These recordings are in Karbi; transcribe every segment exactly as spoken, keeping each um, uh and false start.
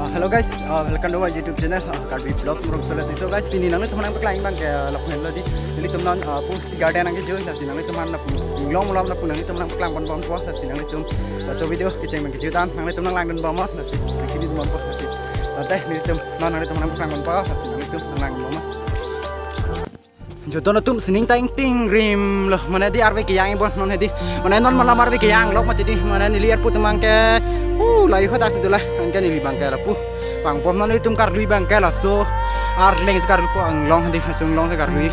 Hello guys, uh, welcome to my YouTube channel, uh, Karbi Vlog from Sulawesi. So guys, pini nanglitum aphan nangpaklang abang ke, uh, lapu henlo di. Nelitum non, uh, pu garden nangkejui, lasi nanglitum aphan lapu inglong malom lapu nanglitum aphan nangpaklang ponbompo, lasi nanglitum, uh, laso video kecheng abang kejut an nanglitum nanglangdunbom, lasi nangchini dunbompo, lasi. Ante nelitum non nanglitum aphan nangpaklang ponpo, lasi nanglitum nanglangdunbom. Joton atum sining ta ingting rim lo, mane di arve kejang ibon non hedi. Mane non malam arve kejang lok mati di, mane neli arpu atum abang ke, uh, layu hadak si dola, anke neli abang ke lapu pangpom non nelitum karlui abang ke laso arleng si karluipo, inglong hedi, laso inglong si karlui.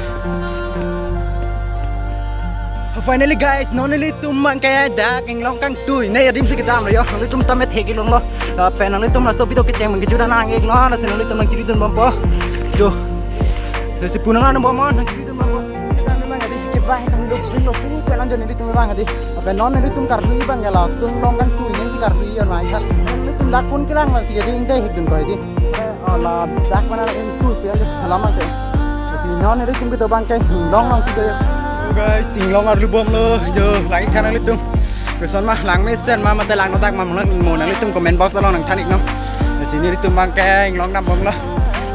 Finally guys, non nelitum abang ke dak inglong kangtui ne adim si kedam lo jo, nelitum sitame thek-ik longlo. Lapen nanglitum laso video kecheng abang kejut an nang-iknon, lasi nanglitum nangchini dunbompo. Jo. Lasi pu nanglangdunbomnon, nangchini dunbompo. Kita memang hedi kevang tanglo, tanglo, tanglo, pelang jo nelitum abang hedi. Lapen non nelitum karlui abang ke laso inglong kangtui ne si karlui jo nai ha. Nelitum dak phone kelang lasi hedi ingdei-ikdun ko hedi. Eh, ala dak mana ingtui pi ande lama ke. Lasi non nelitum kedo abang ke inglong along si jo. So guys, inglong arlubomlo jo, lang-ik tha nanglitum. Koson ma, lang mesen ma mate langnodak ma mo nang, mo nanglitum comment box along nangthan-iknon. Lasi nelitum abang ke inglong dambomlo.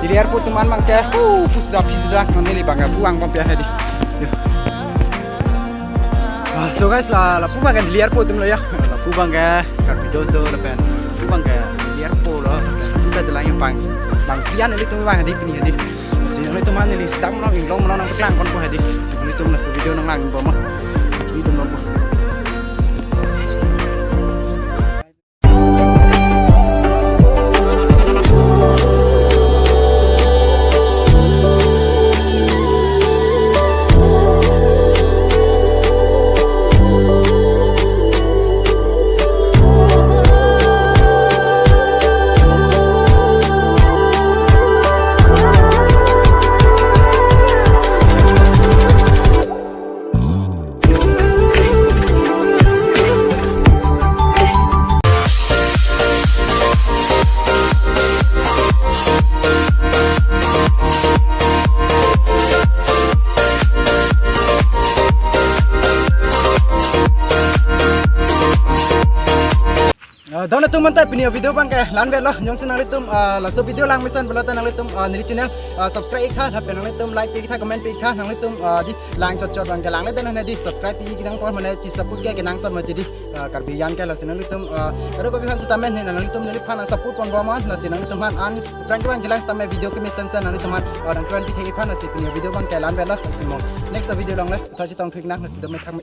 Neli arpu atum an abang ke, uh, pus da pis da, non neli abang ke pu angbompo hedi. Jo. Ah, so guys, la, lapu abang ke neli arpu atum lo jo. Lapu abang ke Karbi do-an do lapen lapu abang ke neli arpu lo. Lapu ta dolang jo pang. Pangpian nelitum abang hedi pini hedi. Lasi nanglitum aphan neli dak malom inglong malom nangpaklang ponpo hedi. Lasi nanglitum laso video nanglangdunbom. Nangchini dunbompo. Ah, don atum, anta pini video abang ke la-an vetlo, jongsi nanglitum, ah, laso video lang mesen pulote nanglitum, ah, neli channel, ah, subscribe-ik tha, lapen nanglitum like pi-ik tha, comment pi-ik tha, nanglitum, ah, di lang chot chot abang ke langledet nang hedi, subscribe pi-ik nangpo mane chesaput ke kenangsot mati di, ah, Karbi an ke, lasi nanglitum, ah, kadokave aphan sitame ne nanglitum neliphan nangsupport ponbomnon, lasi nanglitum aphan an pran kevang jilang sitame video kemesen sen nanglitum aphan, ah, nangkevang pithek-ik aphan, lasi pini video abang ke la-an vetlo, lasi mo next video along le tha chetongthu-iknang, lasi dome thakme.